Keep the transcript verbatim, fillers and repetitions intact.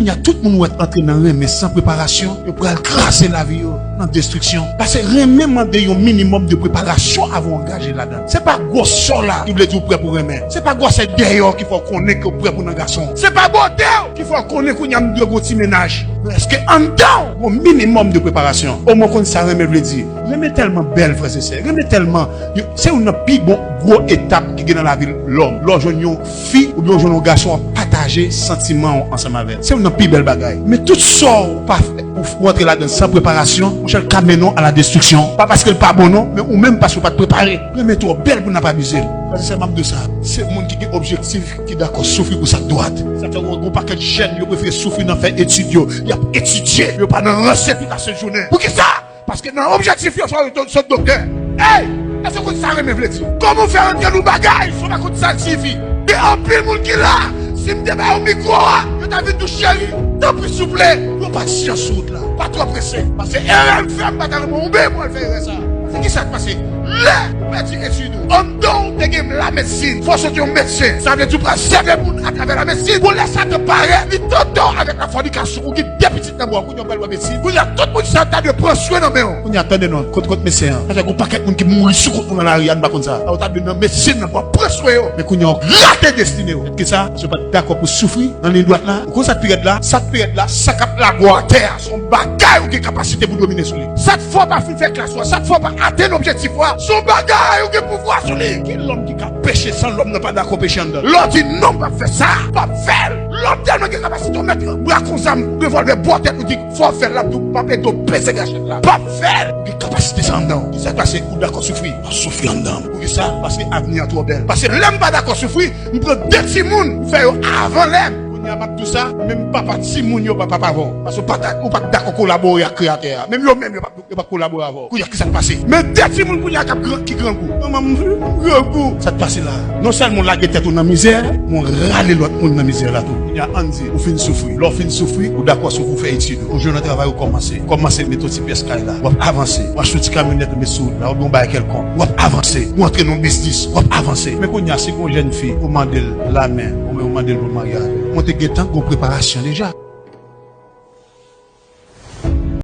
Y a tout moun ou wè antre nan renmen san preparasyon, yo pral kraze lavi yo nan destriksyon. Paske renmen mande yon minimòm de preparasyon avan w angaje ladan l. Se pa gwosè w la ki vle di w prè pou renmen. Se pa gwosè dèyè w ki fè w konnen ke w prè pou nan gason. Se pa bote w ki fè w konnen kounye a m dwe gon ti mennaj. Men èske anndan w gon minimòm de preparasyon? Omwen w konn sa renmen vle di. Renmen tèlman bèl, frè e sè. Renmen tèlman, se youn nan pi bon gwo etap ki gen nan lavi lòm. Lè w jwenn yon fi oubyen w jwenn yon gason w ap pataje santiman w ansanm avè l. Se youn nan pi bèl bagay. Men tout sa w pa fè, ou, ou antre ladan l san preparasyon, monchè, l ka mennen w a la destriksyon. Pa paske l pa bon non, men ou menm paske w pa t prepare. Renmen twò bèl pou n ap abize l. Frè e sè, m ap di w sa, se moun ki gen objektif ki dakò soufri pou sa k dwat. Sa fè w wè gon pakèt jèn yo prefere soufri nan fè etid yo. Y ap etidye, yo pa nan ranse tout lasenjounen. Poukisa? Paske nan objektif yo, fò yo sot doktè. Ey! Èske w konn sa renmen vle di? Kòman w fè rantre nan yon bagay si w pa konn sa l siyifi? Gen anpil moun ki la, si m te ba yo mikwo a, yo ta vin di w, cheri, tanpri souple, pran pasyans sou wout la. Pa twò prese. Paske erè m fè, m pa ta renmen w, men mwen l fè erè sa. Se kisa k pase? Lè ou pèdi etid ou, anndan w te gen lamedsin, fò w sot yon medsen. Sa vle di w pral sèvi moun atravè lamedsin. Pou lè Satan parèt, li tante w avèk la fònikasyon, ou gen de pitit nan bra w, kounye a w pral wè medsin. Kounye a tout moun sa yo ta dwe pran swen nan men w. Kounye a tande non, kot, kot medsen an? Sa fè gon pakèt moun ki mouri sou kont nou nan lari a, nou pa konn sa. Sa yo ta dwe nan medsin nan pou w pran swen yo. Men kounye a w rate destine w. Kisa? Paske w pa t dakò pou soufri nan liy dwat la. Ou konn sa k pi rèd la? Sa k pi rèd la, sa k ap lage w atè a. Se yon bagay ou gen kapasite pou domine sou li. Sa k fè w pa fin fè klas ou a, sa k fè w pa atenn objektif ou a, se yon bagay ou gen pouvwa sou li. Ki lòm ki ka peche san lòm nan pa dakò peche anndan l? Lè w di non, m p ap fè sa, p ap fè l. Lòm tèlman gen kapasite, w mèt bra kon zam, revòlvè bò tèt, ou di fò w fè l, l ap di w p ap ede w peze gachèt la. P ap fè l. Ou gen kapasite sa anndan w. Kisa k pase? Ou dakò soufri. W ap soufri anndan w. Poukisa? Paske avni an twò bèl. Paske lè m pa dakò soufri, m pran de timoun, m fè yo avan lè m. Kounye a m ap di w sa, menm papa timoun yo pa papa avè w. Paske w pa ta, ou pa t dakò kolabore ak Kreyatè a. Menm yo menm, yo p ap, yo p ap kolabore avè w. Kounye a, kisa k pase? Men de timoun kounye a k ap gran, ki grangou. Manman m grangou. Sa k pase la a? Non sèlman w lage tèt ou nan mizè, men w rale lòt moun nan mizè la tou. Kounye a, ann di, ou fin soufri. Lè w fin soufri, ou dakò soufri, ou fè etid ou. Ou jwenn yon travay, ou kòmanse. Ou kòmanse mete yon ti pyès kay la. W ap avanse. Ou achte yon ti kamyonèt, ou met sou wout la. Oubyen yon bagay kèlkonk. W ap avanse. Ou antre nan yon biznis. W ap avanse. Men kounye a, si gon jèn fi, ou mande l lamen, oubyen ou mande l pou l marye avè w, mwen te gentan gon preparasyon deja.